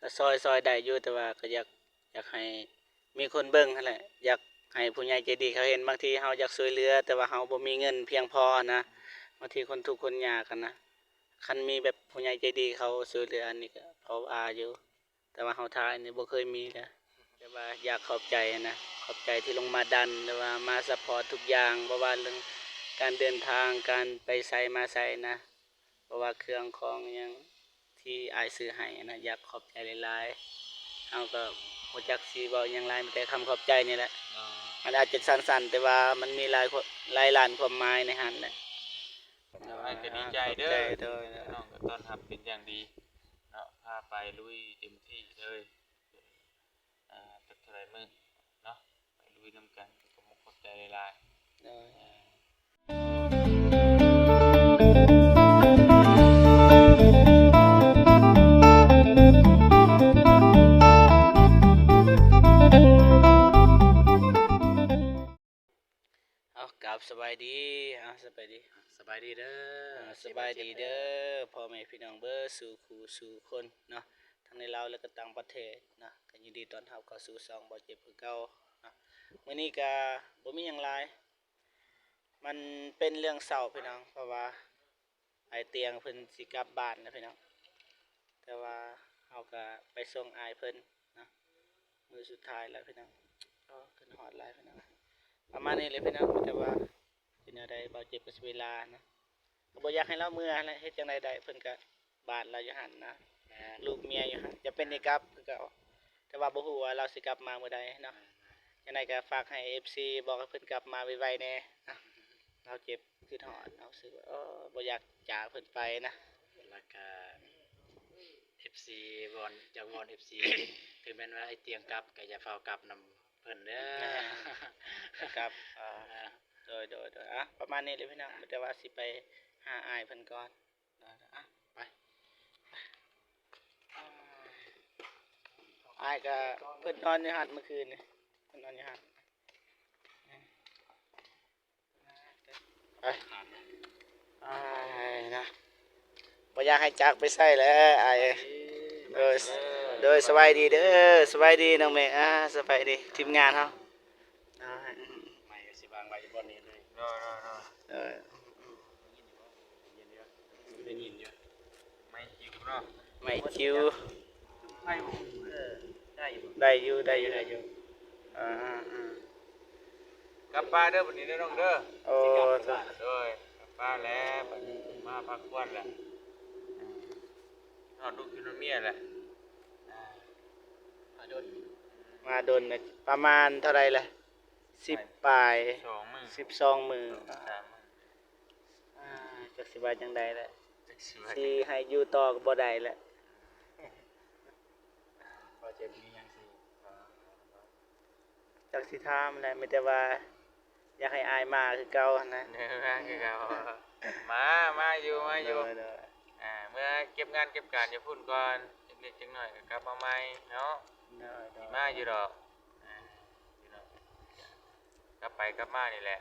ກໍຊ່ອຍ ຊ່ອຍໄດ້ຢູ່ ແຕ່ວ່າກໍຢາກ ຢາກໃຫ້ມີຄົນເບິ່ງຫັ້ນແຫຼະ ຢາກໃຫ້ຜູ້ໃຫຍ່ໃຈດີເຂົາເຫັນ. ບາງທີເຮົາຢາກຊ່ວຍເຫຼືອ ແຕ່ວ່າເຮົາບໍ່ມີເງິນພຽງພໍນະ. ບາງທີຄົນທຸກຄົນຍາກຫັ້ນນະ ຄັນມີແບບຜູ້ໃຫຍ່ໃຈດີເຂົາຊ່ວຍເຫຼືອ ອັນນີ້ກໍພໍວ່າຢູ່. ແຕ່ວ່າເຮົາຖ່າຍນີ້ບໍ່ເຄີຍມີເລີຍ ແຕ່ວ່າຢາກຂອບໃຈນະ ຂອບໃຈທີ່ລົງມາດັນ ຫຼືວ່າມາຊັບພອດທຸກຢ່າງ ບໍ່ວ່າເລື່ອງການເດີນທາງ ການໄປໃສມາໃສນະ ບໍ່ວ່າເຄື່ອງຂອງຫຍັງທີ່ອ້າຍຊື້ໃຫ້ນະ ຢາກຂອບໃຈຫຼາຍໆ. ເຮົາກໍບໍ່ຈັກຊິເວົ້າຫຍັງຫຼາຍ ມີແຕ່ຄຳຂອບໃຈນີ້ແຫຼະ. ເນາະ ມັນອາດຈະສັ້ນໆ ແຕ່ວ່າມັນມີຫຼາຍ ຫຼາຍລ້ານຄວາມໝາຍໃນຫັ້ນແຫຼະ. ໂດຍ ອ້າຍກໍດີໃຈເດີ ຂອບໃຈ ໂດຍ ນ້ອງກໍຕ້ອນຮັບເປັນຢ່າງດີເນາະ ພາໄປລຸຍເຕັມທີ່ເລີຍ ອ່າ ຈັກເທົ່າໃດມື້ເນາະ ໄປລຸຍນຳກັນ ກໍຂອບອົກຂອບໃຈຫຼາຍໆ ໂດຍ ອ່າ ເອົາ ກາບສະບາຍດີ ເອົາ ສະບາຍດີ ສະບາຍດີເດີ ອ່າ ສະບາຍດີເດີ ພໍ່ແມ່ພີ່ນ້ອງເບິດສູ່ຄູ່ສູ່ຄົນເນາະ ທັງໃນລາວ ແລະ ກໍຕ່າງປະເທດເນາະ ກໍຍິນດີຕ້ອນຮັບເຂົ້າສູ່ຊ່ອງບ່າວເຈັບຄືເກົ່າເນາະ. ມື້ນີ້ກໍບໍ່ມີຫຍັງຫຼາຍ ມັນເປັນເລື່ອງເສົ້າພີ່ນ້ອງ ເພາະວ່າ ອ້າຍຕຽງເພິ່ນຊິກັບບ້ານແລ້ວພີ່ນ້ອງ ແຕ່ວ່າເຮົາກໍໄປສົ່ງອ້າຍເພິ່ນເນາະ ມື້ສຸດທ້າຍແລ້ວພີ່ນ້ອງ. ໂອ້ ຂຶ້ນຮອດຫຼາຍພີ່ນ້ອງ ປະມານນີ້ແຫຼະພີ່ນ້ອງ. ແຕ່ວ່າເປັນແນວໃດ ບ່າວເຈັບກໍຊິໄປລານະ ກໍບໍ່ຢາກໃຫ້ລາວເມືອແຫຼະ ເຮັດຈັ່ງໃດໄດ້ ເພິ່ນກໍບ້ານລາວຢູ່ຫັ້ນນະ ແມ່ນ ລູກເມຍຢູ່ຫັ້ນ ຈຳເປັນໄດ້ກັບຄືເກົ່າ ແຕ່ວ່າບໍ່ຮູ້ວ່າລາວຊິກັບມາມື້ໃດເນາະ. ຈັ່ງໃດກໍຝາກໃຫ້ເອັຟຊີ ບອກໃຫ້ເພິ່ນກັບມາໄວໆແດ່ ລາວເຈັບ ຄິດຮອດ ເຮົາຮູ້ສຶກວ່າ ເອີ ບໍ່ຢາກຈາກເພິ່ນໄປນະ ແລ້ວກະເອັຟຊີວອນ ຢາກວອນເອັຟຊີ ເຖິງແມ່ນວ່າໄອ້ຕຽງກັບ ກໍຢ່າຟ້າວກັບນຳເພິ່ນເດີ ແມ່ນ ກັບ ເອີ ອ່າ ໂດຍ ໂດຍ ໂດຍ ອ່ະ ປະມານນີ້ແຫຼະພີ່ນ້ອງ ມີແຕ່ວ່າຊິໄປຫາອ້າຍເພິ່ນກ່ອນ ອ່ະ ໄປ ອ້າຍກໍ ເພິ່ນນອນຢູ່ຫັ້ນມື້ຄືນນີ້ ເພິ່ນນອນຢູ່ຫັ້ນ. ອ້າຍນະ ບໍ່ຢາກໃຫ້ຈາກໄປໃສແຫຼະອ້າຍ. ໂດຍ ໂດຍ ສະບາຍດີເດີ ສະບາຍດີນ້ອງເມກ ອ່າ ສະບາຍດີທີມງານເຮົາ ໃໝ່ກໍຊິວາງໄວ້ຢູ່ບ່ອນນີ້ເລີຍ ໂດຍ ໂດຍ ໂດຍ ເອີ ໄດ້ຍິນຢູ່ ໄມ້ຈິ້ວເນາະ ໄມ້ຈິ້ວ ໄດ້ຢູ່ ໄດ້ຢູ່ ໄດ້ຢູ່ ອ່າ ກັບບ້ານເດີບັດນີ້ເດີນ້ອງເດີ ໂອ້ ໂດຍ ກັບບ້ານແລ້ວ ບັດນີ້ມາພັກຜ່ອນແລ້ວ ນອນລູກຢູ່ນຳເມຍແຫຼະ ມາດົນ ມາດົນ ປະມານເທົ່າໃດແຫຼະ ສິບປາຍ ສອງມື້ ສິບສອງມື້ ສາມມື້ ອ່າ ຈັກຊິວ່າຈັ່ງໃດແຫຼະ ຈັກຊິວ່າ ຊິໃຫ້ຢູ່ຕໍ່ກໍບໍ່ໄດ້ແຫຼະ ບໍ່ເຈັບມີຫຍັງຊິ ຈັກຊິຖາມແຫຼະ ມີແຕ່ວ່າຢາກໃຫ້ອ້າຍມາຄືເກົ່າຫັ້ນນະ ເດີ ມາຄືເກົ່າ ມາ ມາຢູ່ ມາຢູ່ ໂດຍ ໂດຍ ອ່າ ເມືອເກັບງານເກັບການຢູ່ພຸ້ນກ່ອນ ຈັກເລັກຈັກນ້ອຍກໍກັບມາໃໝ່ເນາະ ໂດຍ ໂດຍ ຊິມາຢູ່ດອກ ອ່າ ພີ່ນ້ອງ ກັບໄປກັບມານີ້ແຫຼະ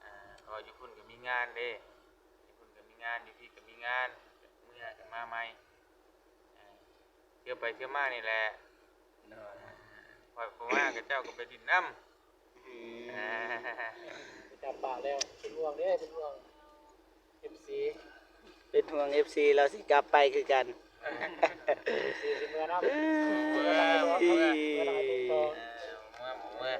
ອ່າ ເພາະວ່າຢູ່ພຸ້ນກໍມີງານເດ້ ຢູ່ພຸ້ນກໍມີງານ ຢູ່ພີ້ກໍມີງານ ເມືອກໍມາໃໝ່ ອ່າ ທ່ຽວໄປທ່ຽວມານີ້ແຫຼະ ໂດຍ ຂ້ອຍບໍ່ມາກໍເຈົ້າກໍໄປຫຼິ້ນນຳ ອືມ ອ່າ ຈັບປາກແລ້ວ ເປັນຫ່ວງເດ້ ເປັນຫ່ວງ ເອັຟຊີ ເປັນຫ່ວງເອັຟຊີ ລາວຊິກັບໄປຄືກັນ ເອັຟຊີຊິເມືອນຳ ເມືອ ເມືອ ເມືອ ເມືອ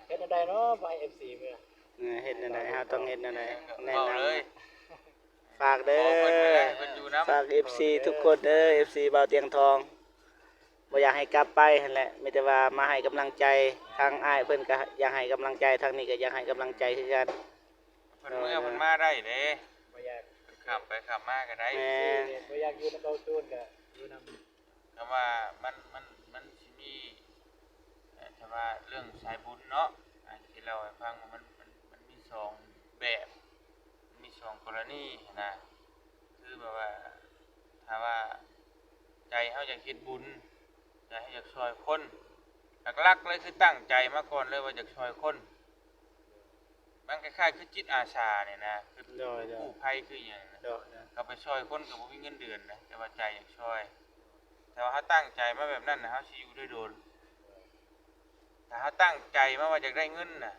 ເຮັດແນວໃດເນາະ ບໍ່ໃຫ້ເອັຟຊີເມືອ ເອີ ເຮັດແນວໃດ ເຮົາຕ້ອງເຮັດແນວໃດ ແນະນຳ ຝາກເດີ ເພິ່ນຢູ່ນຳ ຝາກເອັຟຊີທຸກຄົນເດີ ເອັຟຊີບ່າວຕຽງທອງ ບໍ່ຢາກໃຫ້ກັບໄປຫັ້ນແຫຼະ ມີແຕ່ວ່າມາໃຫ້ກຳລັງໃຈ ທາງອ້າຍເພິ່ນກໍຢາກໃຫ້ກຳລັງໃຈ ທາງນີ້ກໍຢາກໃຫ້ກຳລັງໃຈຄືກັນ ເພິ່ນເມືອເພິ່ນມາໄດ້ເດ້ ບໍ່ຢາກ ຂ້າມໄປຂ້າມມາກໍໄດ້ ແມ່ນ ບໍ່ຢາກຢູ່ນຳເບົາໂຈນກໍຢູ່ນຳ ແຕ່ວ່າມັນ ມັນ ມັນຊິມີ ເອີ ຖ້າວ່າເລື່ອງສາຍບຸນເນາະ ອາ ທີ່ເລົ່າໃຫ້ຟັງວ່າມັນ ມັນ ມັນມີສອງແບບ ມັນມີສອງກໍລະນີຫັ້ນນະ ຄືແບບວ່າ ຖ້າວ່າໃຈເຮົາຢາກເຮັດບຸນ ໃຈເຮົາຢາກຊ່ອຍຄົນ ຫຼັກໆເລີຍຄືຕັ້ງໃຈມາກ່ອນເລີຍວ່າຢາກຊ່ອຍຄົນ ມັນຄ້າຍໆຄືຈິດອາສານີ້ນະ ຄື ໂດຍ ໂດຍ ກູ້ໄພ ຄືຫຍັງນະ ໂດຍ ໂດຍ ເຂົາໄປຊ່ອຍຄົນກໍບໍ່ມີເງິນເດືອນນະ ແຕ່ວ່າໃຈຢາກຊ່ອຍ ຖ້າວ່າເຮົາຕັ້ງໃຈມາແບບນັ້ນນະ ເຮົາຊິຢູ່ໄດ້ດົນ. ຖ້າເຮົາຕັ້ງໃຈມາວ່າຢາກໄດ້ເງິນນະ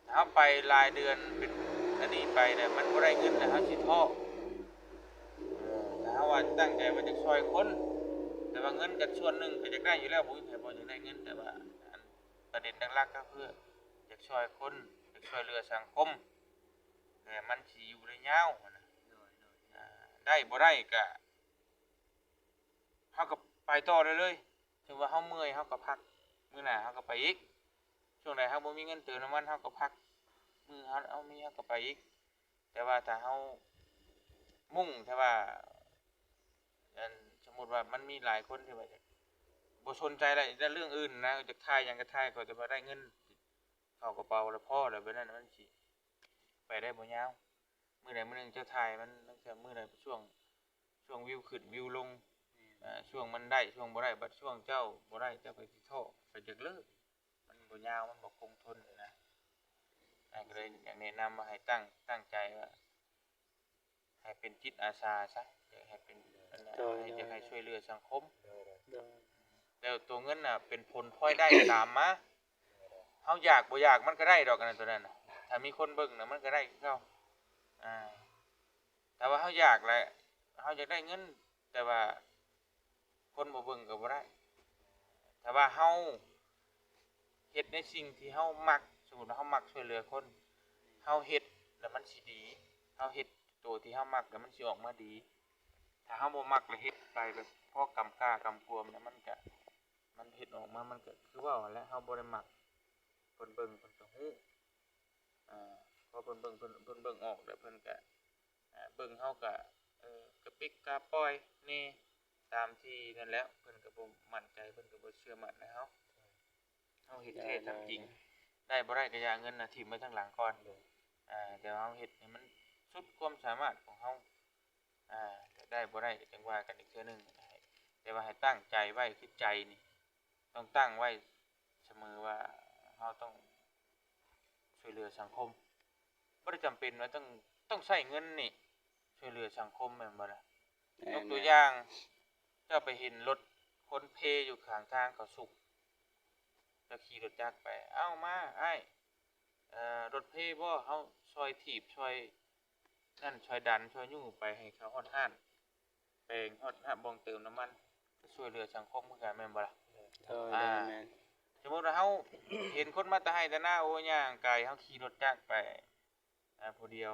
ຖ້າເຮົາໄປຫຼາຍເດືອນເປັນອັນນີ້ໄປແລ້ວ ມັນບໍ່ໄດ້ເງິນນະ ເຮົາຊິທໍ້. ເອີ ຖ້າເຮົາວ່າຕັ້ງໃຈວ່າຢາກຊ່ອຍຄົນ ແຕ່ວ່າເງິນກໍສ່ວນໜຶ່ງກໍຢາກໄດ້ຢູ່ແລ້ວ ບໍ່ມີໃຜບໍ່ຢາກໄດ້ເງິນ ແຕ່ວ່າອັນປະເດັນຫຼັກໆກໍຄືຢາກຊ່ອຍຄົນ ຢາກຊ່ວຍເຫຼືອສັງຄົມ ແຕ່ມັນຊິຢູ່ໄດ້ຍາວຫັ້ນນະ. ໂດຍ ໂດຍ ອ່າ ໄດ້ບໍ່ໄດ້ກໍ ເຮົາກໍໄປຕໍ່ເລື້ອຍໆ ເຖິງວ່າເຮົາເມື່ອຍເຮົາກໍພັກ ມື້ໜ້າເຮົາກໍໄປອີກ. ຊ່ວງໃດເຮົາບໍ່ມີເງິນເຕີມນ້ຳມັນ ເຮົາກໍພັກ ມື້ເຮົາ ເຮົາມີ ເຮົາກໍໄປອີກ. ແຕ່ວ່າຖ້າເຮົາມຸ່ງ ແຕ່ວ່າ ອັນ ສົມມຸດວ່າມັນມີຫຼາຍຄົນທີ່ວ່າ ບໍ່ສົນໃຈແລ້ວ ແລ້ວເລື່ອງອື່ນນະ ຈະຖ່າຍຫຍັງກໍຖ່າຍ ຂໍແຕ່ວ່າໄດ້ເງິນເຂົ້າກະເປົາແລ້ວພໍແລ້ວ ແບບນັ້ນມັນຊິໄປໄດ້ບໍ່ຍາວ. ມື້ໃດມື້ໜຶ່ງເຈົ້າຖ່າຍມັນ ລາງເທື່ອມື້ໃດຊ່ວງ ຊ່ວງວິວຂຶ້ນວິວລົງ ແມ່ນ ເອີ ຊ່ວງມັນໄດ້ ຊ່ວງບໍ່ໄດ້ ບັດຊ່ວງເຈົ້າບໍ່ໄດ້ ເຈົ້າກໍຊິທໍ້ ກໍຢາກເລີກ. ມັນບໍ່ຍາວ ມັນບໍ່ຄົງທົນນະ. ອ້າຍກໍເລີຍຢາກແນະນຳວ່າໃຫ້ຕັ້ງ ຕັ້ງໃຈວ່າ ໃຫ້ເປັນຈິດອາສາຊະ ຢາກໃຫ້ເປັນອັນນັ້ນ ໂດຍ ໃຫ້ ໂດຍ ຢາກໃຫ້ຊ່ວຍເຫຼືອສັງຄົມ. ໂດຍ ໂດຍ ແລ້ວຕົວເງິນນະເປັນຜົນພອຍໄດ້ຕາມມາ. ເຮົາຢາກບໍ່ຢາກມັນກໍໄດ້ດອກ ອັນນັ້ນຕົວນັ້ນນະ ຖ້າມີຄົນເບິ່ງນະ ມັນກໍໄດ້ຄືເກົ່າ. ອ່າ ຖ້າວ່າເຮົາຢາກແຫຼະ ເຮົາຢາກໄດ້ເງິນ ແຕ່ວ່າຄົນບໍ່ເບິ່ງກໍບໍ່ໄດ້. ຖ້າວ່າເຮົາເຮັດໃນສິ່ງທີ່ເຮົາມັກ ສົມມຸດວ່າເຮົາມັກຊ່ວຍເຫຼືອຄົນ ເຮົາເຮັດແລ້ວມັນຊິດີ ເຮົາເຮັດໂຕທີ່ເຮົາມັກແລ້ວມັນຊິອອກມາດີ. ຖ້າເຮົາບໍ່ມັກແລ້ວເຮັດໄປແບບພໍກຳກ້າກຳກວມ ແລ້ວມັນກະ ມັນເຮັດອອກມາມັນກະຄືເວົ້າຫັ້ນແຫຼະ ເຮົາບໍ່ໄດ້ມັກ ເພິ່ນເບິ່ງເພິ່ນກໍຮູ້. ອ່າ ພໍເພິ່ນເບິ່ງ ເພິ່ນ ເພິ່ນເບິ່ງອອກແລ້ວເພິ່ນກະ ອ່າ ເບິ່ງເຮົາກະ ເອີ ກະປິກກະປ່ອຍແດ່ ຕາມທີ່ນັ້ນແຫຼະ ເພິ່ນກະບໍ່ໝັ້ນໃຈ ເພິ່ນກະບໍ່ເຊື່ອໝັ້ນໃນເຮົາ. ເຮົາເຮັດແທ້ທຳຈິງ ໄດ້ບໍ່ໄດ້ກະຢ່າ ເງິນນະຖິ້ມໄວ້ທາງຫຼັງກ່ອນ. ໂດຍ ອ່າ ແຕ່ວ່າເຮົາເຮັດໃຫ້ມັນສຸດຄວາມສາມາດຂອງເຮົາ. ອ່າ ໄດ້ບໍ່ໄດ້ກະຈັ່ງວ່າກັນອີກເທື່ອໜຶ່ງ. ແຕ່ວ່າໃຫ້ຕັ້ງໃຈໄວ້ ຄືໃຈນີ້ ຕ້ອງຕັ້ງໄວ້ສະເໝີວ່າເຮົາຕ້ອງຊ່ວຍເຫຼືອສັງຄົມ. ບໍ່ໄດ້ຈຳເປັນວ່າຕ້ອງ ຕ້ອງໃຊ້ເງິນນີ້ຊ່ວຍເຫຼືອສັງຄົມ ແມ່ນບໍ່ລະ? ແມ່ນ ຍົກຕົວຢ່າງ ເຈົ້າໄປເຫັນລົດຄົນເພຢູ່ຂ້າງທາງເຂົາສຸກ ເຈົ້າຂີ່ລົດຈັກໄປ ເອົ້າ ມາອ້າຍ ເອີ ລົດເພບໍ່? ເຮົາຊ່ອຍຖີບ ຊ່ອຍນັ້ນ ຊ່ອຍດັນ ຊ່ອຍຍູ້ໄປໃຫ້ເຂົາຮອດຮ້ານ ແປງຮອດຮ້ານບ່ອນເຕີມນ້ຳມັນ ກໍຊ່ວຍເຫຼືອສັງຄົມຄືກັນ ແມ່ນບໍ່ລະ? ໂດຍ ອ່າ ແມ່ນ ສົມມຸດວ່າເຮົາເຫັນຄົນມາແຕ່ໄຮ່ແຕ່ນາ ໂອ້ ຍ່າງໄກ ເຮົາຂີ່ລົດຈັກໄປ ອ່າ ຜູ້ດຽວ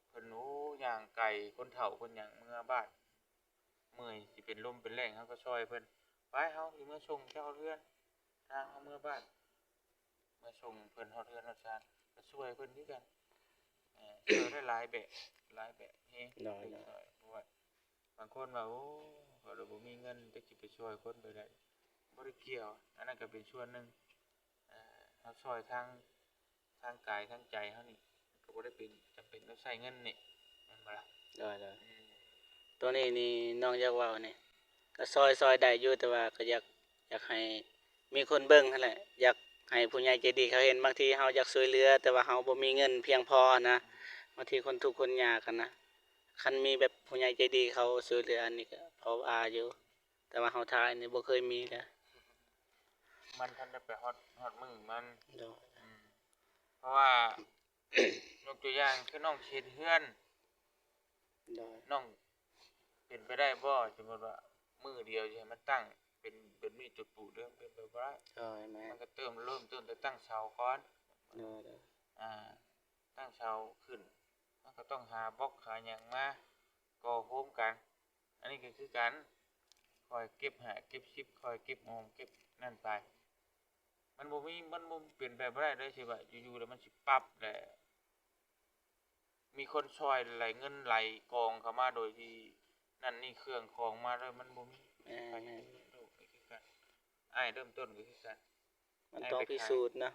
ເພິ່ນ ໂອ້ ຍ່າງໄກ ຄົນເຖົ້າຄົນຫຍັງເມືອບ້ານ ເມື່ອຍຊິເປັນລົມເປັນແລ້ງ ເຮົາກໍຊ່ອຍເພິ່ນ ໄປ ເຮົາຊິເມືອສົ່ງເຈົ້າຮອດເຮືອນ ທາງເຮົາເມືອບ້ານ ເມືອສົ່ງເພິ່ນຮອດເຮືອນຮອດຊານ ກໍຊ່ວຍເພິ່ນຄືກັນ. ເອີ ຊ່ວຍໄດ້ຫຼາຍແບບ ຫຼາຍແບບແຮງ. ໂດຍ ໂດຍ ເພາະວ່າບາງຄົນວ່າ ໂອ້ ຂ້ອຍລະບໍ່ມີເງິນ ຈັກຊິໄປຊ່ວຍຄົນແບບໃດ. ບໍ່ໄດ້ກ່ຽວ ອັນນັ້ນກໍເປັນສ່ວນໜຶ່ງ ເອີ ເຮົາຊ່ອຍທາງ ທາງກາຍທາງໃຈເຮົານີ້ ກໍບໍ່ໄດ້ເປັນ ຈຳເປັນຕ້ອງໃຊ້ເງິນນີ້ ແມ່ນບໍ່ລະ? ໂດຍ ໂດຍ ອືມ ໂຕນີ້ນີ້ນ້ອງຢາກເວົ້ານີ້ ກໍຊ່ອຍ ຊ່ອຍໄດ້ຢູ່ ແຕ່ວ່າກໍຢາກ ຢາກໃຫ້ມີຄົນເບິ່ງຫັ້ນແຫຼະ ຢາກໃຫ້ຜູ້ໃຫຍ່ໃຈດີເຂົາເຫັນ. ບາງທີເຮົາຢາກຊ່ວຍເຫຼືອ ແຕ່ວ່າເຮົາບໍ່ມີເງິນພຽງພໍນະ ບາງທີຄົນທຸກຄົນຍາກຫັ້ນນະ ຄັນມີແບບຜູ້ໃຫຍ່ໃຈດີເຂົາຊ່ວຍເຫຼືອ ອັນນີ້ກໍພໍວ່າຢູ່. ແຕ່ວ່າເຮົາຖ່າຍນີ້ບໍ່ເຄີຍມີເລີຍ ມັນທັນໄດ້ໄປຮອດ ຮອດມື້ມັນ. ໂດຍ ອືມ ເພາະວ່າ ຍົກຕົວຢ່າງຄືນ້ອງຊິເຮັດເຮືອນ ໂດຍ ນ້ອງເປັນໄປໄດ້ບໍ່? ສົມມຸດວ່າມື້ດຽວຊິໃຫ້ມັນຕັ້ງເປັນແບບນີ້ ຈຸດປູເດີມ ເປັນໄປບໍ່ໄດ້. ໂດຍ ແມ່ນ ມັນກໍເລີ່ມ ເລີ່ມຕົ້ນແຕ່ຕັ້ງເສົາກ່ອນ. ໂດຍ ໂດຍ ອ່າ ຕັ້ງເສົາຂຶ້ນ ມັນກໍຕ້ອງຫາບລັອກຫາຫຍັງມາກໍ່ໂຮມກັນ. ອັນນີ້ກໍຄືກັນ ຄ່ອຍເກັບຫ້າເກັບສິບ ຄ່ອຍເກັບຫອມເກັບນັ້ນໄປ. ມັນບໍ່ມີ ມັນບໍ່ເປັນໄປບໍ່ໄດ້ເລີຍ ທີ່ວ່າຢູ່ໆແລ້ວມັນຊິປັບ ແລ້ວມີຄົນຊ່ອຍໄຫຼເງິນໄຫຼກອງເຂົ້າມາໂດຍທີ່ນັ້ນນີ້ ເຄື່ອງຂອງມາໂດຍມັນບໍ່ມີ ແມ່ນ ໃຜເຮັດໃຫ້ເງິນໂດກ ກໍຄືກັນ. ອ້າຍເລີ່ມຕົ້ນກໍຄືກັນ ມັນຕ້ອງພິສູດເນາະ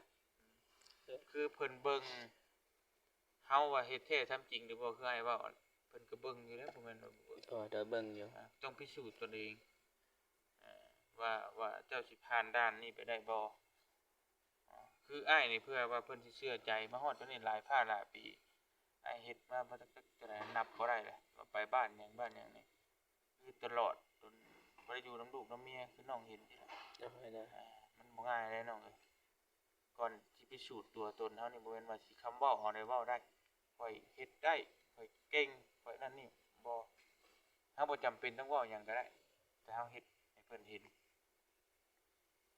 ຄືເພິ່ນເບິ່ງເຮົາວ່າເຮັດແທ້ທຳຈິງຫຼືບໍ່ ຄືອ້າຍເວົ້າ ເພິ່ນກໍເບິ່ງຢູ່ແລ້ວ ບໍ່ແມ່ນວ່າບໍ່ເບິ່ງ. ໂດຍ ໂດຍ ເບິ່ງຢູ່ ອ່າ ຕ້ອງພິສູດຕົນເອງ ອ່າ ວ່າ ວ່າເຈົ້າຊິຜ່ານດ່ານນີ້ໄປໄດ້ບໍ່. ອ່າ ຄືອ້າຍນີ້ ເພື່ອວ່າເພິ່ນຊິເຊື່ອໃຈ ມາຮອດຕອນນີ້ຫຼາຍພາຫຼາຍປີ ອ້າຍເຮັດມາບໍ່ຈັກເທົ່າໃດ ນັບບໍ່ໄດ້ແຫຼະ ວ່າໄປບ້ານຫຍັງ ບ້ານຫຍັງນີ້ ຄືຕະຫຼອດຈົນ ບໍ່ໄດ້ຢູ່ນຳລູກນຳເມຍຄືນ້ອງເຫັນນີ້ແຫຼະ. ໂດຍ ໂດຍ ອ່າ ມັນບໍ່ງ່າຍເດ້ນ້ອງເອີຍ. ກ່ອນຊິພິສູດຕົວຕົນເຮົານີ້ ບໍ່ແມ່ນວ່າຊິຄຳເວົ້າເຮົາໄດ້ເວົ້າໄດ້ ຂ້ອຍເຮັດໄດ້ ຂ້ອຍເກັ່ງ ຂ້ອຍນັ້ນນີ້ ບໍ່. ເຮົາບໍ່ຈຳເປັນຕ້ອງເວົ້າຫຍັງກໍໄດ້ ແຕ່ເຮົາເຮັດໃຫ້ເພິ່ນເຫັນ.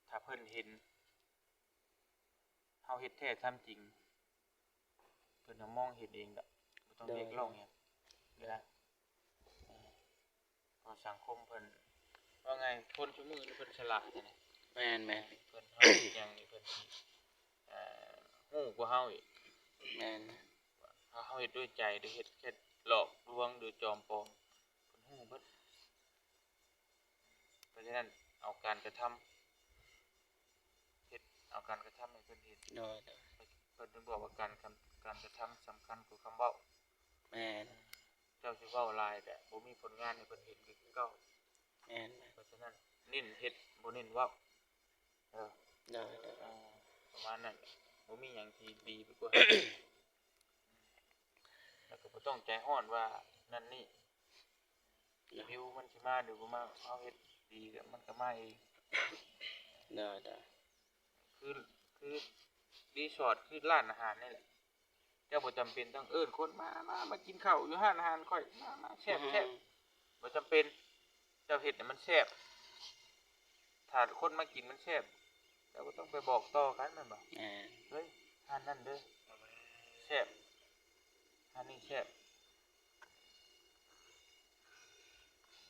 ຖ້າເພິ່ນເຫັນ ເຮົາເຮັດແທ້ທຳຈິງ ເພິ່ນກໍມອງເຫັນເອງດອກ ບໍ່ຕ້ອງ ໂດຍ ຮຽກຮ້ອງຫຍັງ ໂດຍ ເວລາ ເອີ ເພາະສັງຄົມເພິ່ນ ວ່າໄງ ຄົນຊຸມື້ນີ້ເພິ່ນສະຫຼາດນະ. ແມ່ນໆ ເພິ່ນເຮັດຫຍັງນີ້ເພິ່ນຊິ ເອີ ຮູ້ກວ່າເຮົາອີກ. ແມ່ນ ຖ້າເຮົາເຮັດດ້ວຍໃຈ ຫຼືເຮັດແຄ່ຫຼອກລວງ ຫຼືຈອມປອມ ເພິ່ນຮູ້ເບິດ. ເພາະສະນັ້ນ ເອົາການກະທຳ ເຮັດ ເອົາການກະທຳໃຫ້ເພິ່ນເຫັນ. ໂດຍ ໂດຍ ເພິ່ນເຖິງບອກວ່າການ ການ ການກະທຳສຳຄັນກວ່າຄຳເວົ້າ. ແມ່ນ ເຈົ້າຊິເວົ້າຫຼາຍກະບໍ່ມີຜົນງານໃຫ້ເພິ່ນເຫັນຄືເກົ່າ. ແມ່ນ ເພາະສະນັ້ນ ເນັ້ນເຮັດ ບໍ່ເນັ້ນເວົ້າ. ເອີ ໂດຍ ໂດຍ ເອີ ປະມານນັ້ນ ບໍ່ມີຫຍັງທີ່ດີໄປກວ່າ ແລ້ວກໍບໍ່ຕ້ອງໃຈຮ້ອນວ່ານັ້ນນີ້ ໂດຍ ວິວມັນຊິມາຫຼືບໍ່ມາ ເຮົາເຮັດດີແລ້ວມັນກໍມາເອງ. ໂດຍ ໂດຍ ຄື ຄືຣີສອດ ຄືຮ້ານອາຫານນີ້ແຫຼະ ເຈົ້າບໍ່ຈຳເປັນຕ້ອງເອີ້ນຄົນມາ ມາ ມາກິນເຂົ້າຢູ່ຮ້ານອາຫານຂ້ອຍ ມາ ມາ ແຊບ ອືມ ແຊບ ບໍ່ຈຳເປັນ. ເຈົ້າເຮັດໃຫ້ມັນແຊບ ຖ້າຄົນມາກິນມັນແຊບ ເຈົ້າກໍຕ້ອງໄປບອກຕໍ່ກັນແມ່ນບໍ່? ແມ່ນ ເຮີ້ຍ ຮ້ານນັ້ນເດີ ແຊບ ຮ້ານນີ້ແຊບ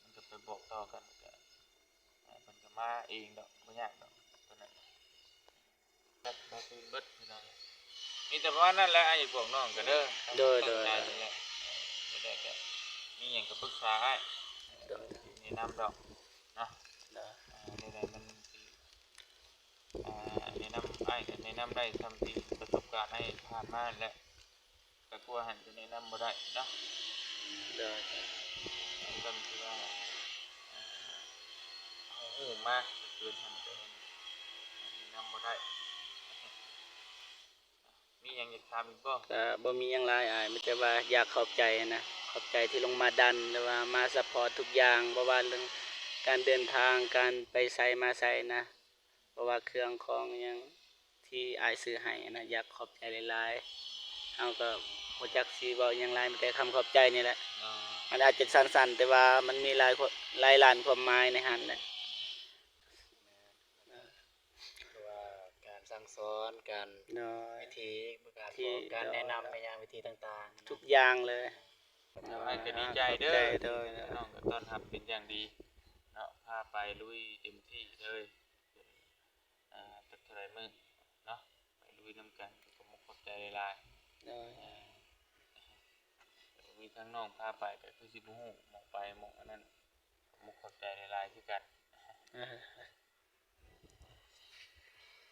ມັນກໍໄປບອກຕໍ່ກັນ ກໍ ເພິ່ນກໍມາເອງດອກ ບໍ່ຍາກດອກ ຕົວນັ້ນ ແບບບໍ່ຕື່ນເບິດພີ່ນ້ອງ. ມີແຕ່ປະມານນັ້ນແຫຼະ ອ້າຍ ບອກນ້ອງກໍເດີ. ໂດຍ ໂດຍ ຕັ້ງໃຈ ໂດຍ ນີ້ແຫຼະ ເອີ ບໍ່ໄດ້ກໍມີຫຍັງກໍປຶກສາອ້າຍ. ໂດຍ ແນະນຳດອກເນາະ. ໂດຍ ອ່າ ແນວໃດມັນຊິ ອ່າ ແນະນຳ ອ້າຍກໍແນະນຳໄດ້ສ່ຳທີ່ປະສົບການອ້າຍຜ່ານມານັ້ນແຫຼະ. ແຕ່ກວ່າຫັ້ນກໍແນະນຳບໍ່ໄດ້ເນາະ. ໂດຍ ສ່ຳທີ່ວ່າ ເຮົາຮູ້ມາເກີນຫັ້ນກໍແນະນຳບໍ່ໄດ້. ມີຫຍັງຢາກຖາມອີກບໍ່? ກໍບໍ່ມີຫຍັງຫຼາຍອ້າຍ ມີແຕ່ວ່າຢາກຂອບໃຈນະ ຂອບໃຈທີ່ລົງມາດັນ ຫຼືວ່າມາຊັບພອດທຸກຢ່າງ ບໍ່ວ່າເລື່ອງການເດີນທາງ ການໄປໃສມາໃສນະ. ບໍ່ວ່າເຄື່ອງຂອງຫຍັງທີ່ອ້າຍຊື້ໃຫ້ນະ ຢາກຂອບໃຈຫຼາຍໆ. ເຮົາກໍບໍ່ຈັກຊິເວົ້າຫຍັງຫຼາຍ ມີແຕ່ຄຳຂອບໃຈນີ້ແຫຼະ. ເນາະ ມັນອາດຈະສັ້ນໆ ແຕ່ວ່າມັນມີຫຼາຍ ຫຼາຍລ້ານຄວາມໝາຍໃນຫັ້ນແຫຼະ. ແມ່ນ ເພາະວ່າການສັ່ງສອນ ການ ໂດຍ ວິທີ ການ ທີ່ ບອກ ການແນະນຳ ໂດຍ ໄປຫຍັງ ວິທີຕ່າງໆ ທຸກຢ່າງເລີຍ. ໂດຍ ອ້າຍກໍດີໃຈເດີ ຂອບໃຈ ໂດຍ ນ້ອງກໍຕ້ອນຮັບເປັນຢ່າງດີເນາະ ພາໄປລຸຍເຕັມທີ່ເລີຍ. ອ່າ ຈັກເທົ່າໃດມື້ເນາະ ໄປລຸຍນຳກັນ ກໍຂອບມຸກຂອບໃຈຫຼາຍໆ. ໂດຍ ເອີ ມີທັງນ້ອງພາໄປ ກໍຄືຊິບໍ່ຮູ້ໝ່ອງໄປໝ່ອງອັນນັ້ນ ຂອບມຸກຂອບໃຈຫຼາຍໆຄືກັນ.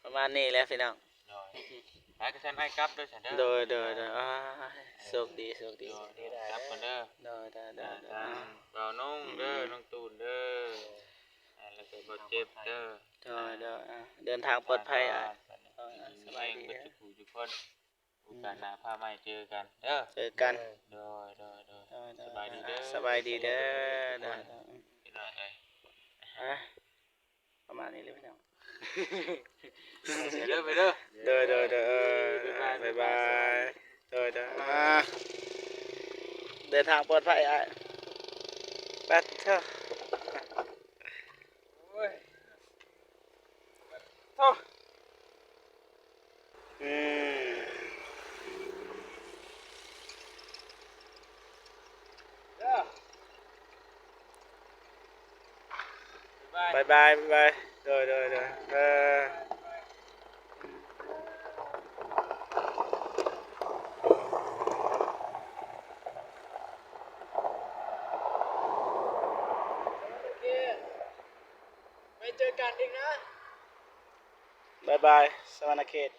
ປະມານນີ້ແຫຼະພີ່ນ້ອງ. ໂດຍ ໄປ ກະຊັ້ນອ້າຍກັບເດີຊັ້ນເດີ. ໂດຍ ໂດຍ ໂດຍ ໂດຍ ໂອ້ຍ ໂຊກດີ ໂຊກດີ ໂດຍ ກັບກ່ອນເດີ. ໂດຍ ໂດຍ ໂດຍ ອ່າ ທາງບ່າວນົງເດີ ນ້ອງຕູນເດີ ອ່າ ແລ້ວກໍບ່າວເຈັບເດີ. ໂດຍ ອ່າ ໂດຍ ອ່າ ເດີນທາງປອດໄພ ອ່າ ສະບາຍດີເດີ ເບິດທຸກຜູ້ທຸກຄົນ. ໂອກາດໜ້າພາໃໝ່ເຈີກັນເດີ. ເຈີກັນ. ໂດຍ ໂດຍ ໂດຍ ໂດຍ ໂດຍ ສະບາຍດີເດີ ອ່າ ສະບາຍດີເດີ. ໂດຍ ໂດຍ ພີ່ນ້ອງເອີຍ ອ່າ ປະມານນີ້ເລີຍພີ່ນ້ອງ. ໄປເດີ ໄປເດີ. ໂດຍ ໂດຍ ໂດຍ ເອີ ບາຍບາຍ ບາຍບາຍ. ໂດຍ ໂດຍ ອ່າ ເດີນທາງປອດໄພອ້າຍ. ປາດໂທ ໂອ້ຍ ໂອ້ ອືມ ບາຍບາຍ ບາຍບາຍ ໂດຍ ໂດຍ ໂດຍ ເອີ. ໄວ້ເຈີກັນອີກນະ ບາຍບາຍ ສະຫວັນນະເຂດ.